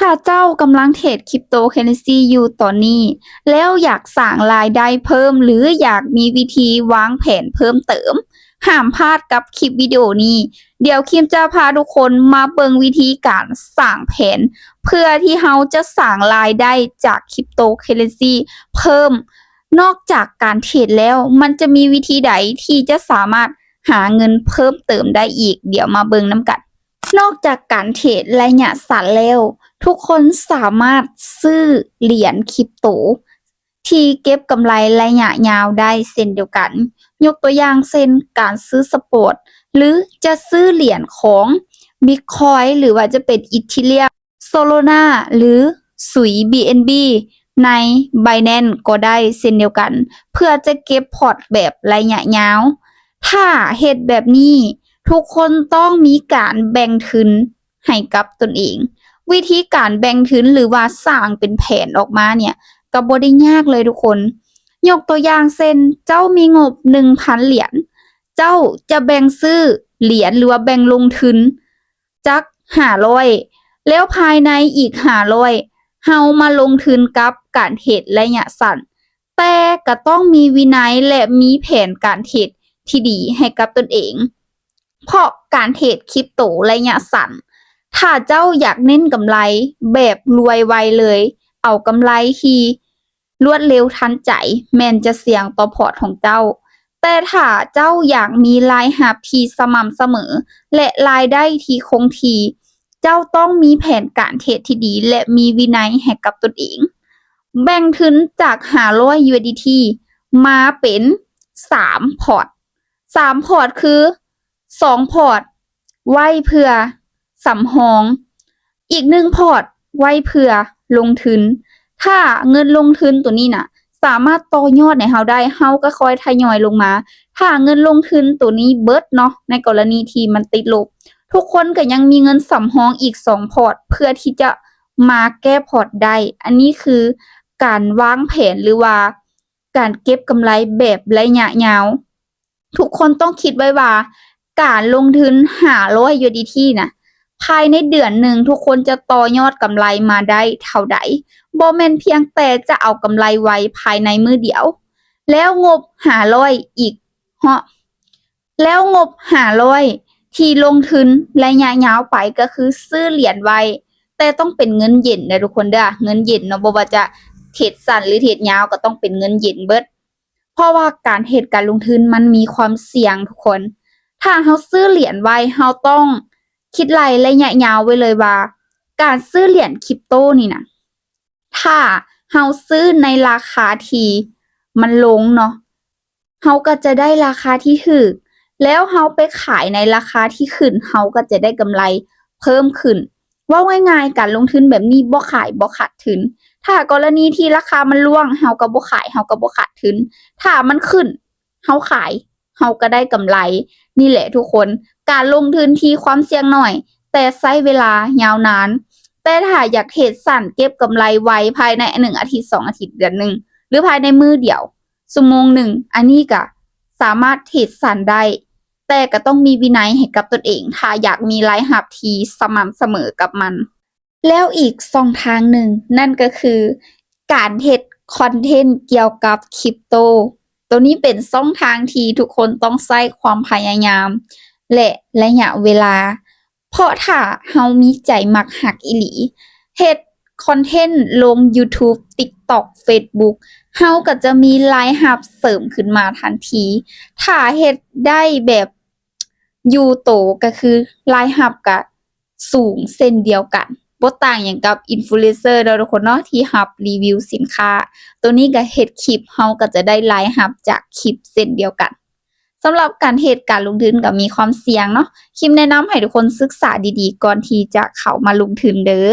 ຖ້າເຈົ້າກຳລັງເທຣດຄຣິບໂຕເຄີເຣນຊີຢູ່ຕອນນີ້ ແລ້ວຢາກສ້າງລາຍໄດ້ເພີ່ມ ຫຼື ຢາກມີວິທີວາງແຜນເພີ່ມເຕີມ, ຫ້າມພາດກັບຄລິບວິດີໂອນີ້. ດຽວຄິມຈະພາທຸກຄົນມາເບິ່ງວິທີການສ້າງແຜນ ເພື່ອທີ່ເຮົາຈະສ້າງລາຍໄດ້ຈາກຄຣິບໂຕເຄີເຣນຊີເພີ່ມ. ນອກຈາກການເທຣດແລ້ວ ມັນຈະມີວິທີໃດທີ່ຈະສາມາດຫາເງິນເພີ່ມເຕີມໄດ້ອີກ? ດຽວມາເບິ່ງນຳກັນ. ນອກຈາກການເທຣດໄລຍະສັ້ນແລ້ວ, ທຸກຄົນສາມາດຊື້ຫຼຽນຄຣິບໂຕທີ່ເກັບກຳໄລໄລຍະຍາວໄດ້ເຊັ່ນດຽວກັນ. ຍົກຕົວຢ່າງເຊັ່ນ ການຊື້ສະປອດ ຫຼື ຈະຊື້ຫຼຽນຂອງບິດຄອຍ ຫຼື ວ່າຈະເປັນອີເທີຣຽມ, ໂຊລານາ ຫຼື ສຸຍ ບີເອັນບີ ໃນໄບແນນ ກໍໄດ້ເຊັ່ນດຽວກັນ ເພື່ອຈະເກັບພອດແບບໄລຍະຍາວ. ຖ້າເຮັດແບບນີ້, ທຸກຄົນຕ້ອງມີການແບ່ງທຶນໃຫ້ກັບຕົນເອງ. ວິທີການແບ່ງທຶນ ຫຼື ວ່າສ້າງເປັນແຜນອອກມາເນີ້ຍ ກໍບໍ່ໄດ້ຍາກເລີຍທຸກຄົນ. ຍົກຕົວຢ່າງເຊັ່ນ ເຈົ້າມີງົບໜຶ່ງພັນຫຼຽນ, ເຈົ້າຈະແບ່ງຊື້ຫຼຽນ ຫຼື ວ່າແບ່ງລົງທຶນ ຈັກຫ້າຮ້ອຍ ແລ້ວພາຍໃນອີກຫ້າຮ້ອຍ ເຮົາມາລົງທຶນກັບການເທຣດໄລຍະສັ້ນ, ແຕ່ກໍຕ້ອງມີວິໄນ ແລະ ມີແຜນການເທຣດທີ່ດີໃຫ້ກັບຕົນເອງ. ເພາະການເທຣດຄຣິບໂຕໄລຍະສັ້ນ, ຖ້າເຈົ້າຢາກເນັ້ນກຳໄລແບບລວຍໄວເລີຍ, ເອົາກຳໄລທີ່ ລວດເລັວທັນໃຈ ແມ່ນຈະສ່ຽງຕໍ່ພອດຂອງເຈົ້າ. ແຕ່ຖ້າເຈົ້າຢາກມີລາຍຮັບທີ່ສະໝ່ຳສະເໝີ ແລະ ລາຍໄດ້ທີ່ຄົງທີ່, ເຈົ້າຕ້ອງມີແຜນການເທຣດທີ່ດີ ແລະ ມີວິໄນໃຫ້ກັບຕົນເອງ. ແບ່ງທຶນຈາກຫ້າຮ້ອຍ ຢູເອສດີທີ ມາເປັນສາມພອດ. ສາມພອດຄື ສອງພອດໄວ້ເພື່ອສຳຮອງ, ອີກໜຶ່ງພອດໄວ້ເພື່ອລົງທຶນ. ຖ້າເງິນລົງທຶນໂຕນີ້ນະ ສາມາດຕໍ່ຍອດໃຫ້ເຮົາໄດ້, ເຮົາກໍຄ່ອຍທະຍອຍລົງມາ. ຖ້າເງິນລົງທຶນໂຕນີ້ເບິດເນາະ, ໃນກໍລະນີທີ່ມັນຕິດລົບ, ທຸກຄົນກໍຍັງມີເງິນສຳຮອງອີກສອງພອດ ເພື່ອທີ່ຈະມາແກ້ພອດໄດ້. ອັນນີ້ຄືການວາງແຜນ ຫຼືວ່າການເກັບກຳໄລແບບໄລຍະຍາວ. ທຸກຄົນຕ້ອງຄິດໄວ້ວ່າ ການລົງທຶນຫ້າຮ້ອຍ ຢູເອສດີທີ ນະ, ພາຍໃນເດືອນໜຶ່ງ ທຸກຄົນຈະຕໍ່ຍອດກຳໄລມາໄດ້ເທົ່າໃດ? ບໍ່ແມ່ນພຽງແຕ່ຈະເອົາກຳໄລໄວພາຍໃນມື້ດຽວ. ແລ້ວງົບຫ້າຮ້ອຍອີກເນາະ, ແລ້ວງົບຫ້າຮ້ອຍທີ່ລົງທຶນໄລຍະຍາວໄປ ກໍຄືຊື້ຫຼຽນໄວ້, ແຕ່ຕ້ອງເປັນເງິນເຢັນເດີທຸກຄົນເດີ, ເງິນເຢັນເນາະ, ບໍ່ວ່າຈະເທຣດສັ້ນ ຫຼື ເທຣດຍາວ ກໍຕ້ອງເປັນເງິນເຢັນເບິດ. ເພາະວ່າການເຮັດການລົງທຶນມັນມີຄວາມສ່ຽງທຸກຄົນ. ຖ້າເຮົາຊື້ຫຼຽນໄວ້, ເຮົາຕ້ອງຄິດໄລ່ໄລຍະຍາວໄວ້ເລີຍວ່າ ການຊື້ຫຼຽນຄຣິບໂຕນີ້ນະ, ຖ້າເຮົາຊື້ໃນລາຄາທີ່ມັນລົງເນາະ, ເຮົາກໍຈະໄດ້ລາຄາທີ່ຖືກ, ແລ້ວເຮົາໄປຂາຍໃນລາຄາທີ່ຂຶ້ນ, ເຮົາກໍຈະໄດ້ກຳໄລເພີ່ມຂຶ້ນ. ເວົ້າງ່າຍໆ ການລົງທຶນແບບນີ້ບໍ່ຂາຍບໍ່ຂາດທຶນ. ຖ້າກໍລະນີທີ່ລາຄາມັນລ່ວງ, ເຮົາກໍບໍ່ຂາຍ, ເຮົາກໍບໍ່ຂາດທຶນ. ຖ້າມັນຂຶ້ນ, ເຮົາຂາຍ, ເຮົາກໍໄດ້ກຳໄລ. ນີ້ແຫຼະທຸກຄົນ, ການລົງທຶນທີ່ຄວາມສ່ຽງໜ້ອຍ, ແຕ່ໃຊ້ເວລາຍາວນານ. ແຕ່ຖ້າຢາກເທຣດສັ້ນເກັບກຳໄລໄວພາຍໃນໜຶ່ງອາທິດ, ສອງອາທິດ, ເດືອນໜຶ່ງ ຫຼື ພາຍໃນມື້ດຽວ, ຊົ່ວໂມງໜຶ່ງ, ອັນນີ້ກໍສາມາດເທຣດສັ້ນໄດ້, ແຕ່ກໍຕ້ອງມີວິໄນໃຫ້ກັບຕົນເອງ ຖ້າຢາກມີລາຍຮັບທີ່ສະໝ່ຳສະເໝີກັບມັນ. ແລ້ວອີກຊ່ອງທາງໜຶ່ງ, ນັ້ນກໍຄືການເຮັດຄອນເທັນກ່ຽວກັບຄຣິບໂຕ. ໂຕນີ້ເປັນຊ່ອງທາງທີ່ທຸກຄົນຕ້ອງໃຊ້ຄວາມພະຍາຍາມ ແລະ ໄລຍະເວລາ. ເພາະຖ້າເຮົາມີໃຈມັກຮັກອີ່ຫຼີ, ເຮັດຄອນເທັນລົງຢູທູບ, ຕິກຕັອກ, ເຟສບຸກ, ເຮົາກໍຈະມີລາຍຮັບເສີມຂຶ້ນມາທັນທີ. ຖ້າເຮັດໄດ້ແບບຢູ່ໂຕ, ກໍຄືລາຍຮັບກໍສູງເຊັ່ນດຽວກັນ. ບໍ່ຕ່າງຫຍັງກັບອິນຟລູເອນເຊີເນາະທຸກຄົນເນາະ, ທີ່ຮັບຣີວິວສິນຄ້າ. ໂຕນີ້ກໍເຮັດຄລິບ, ເຮົາກໍຈະໄດ້ລາຍຮັບຈາກຄລິບເຊັ່ນດຽວກັນ. ສຳລັບການເຮັດການລົງທຶນກໍມີຄວາມສ່ຽງເນາະ. ຄິມແນະນຳໃຫ້ທຸກຄົນສຶກສາດີໆ ກ່ອນທີ່ຈະເຂົ້າມາລົງທຶນເດີ້.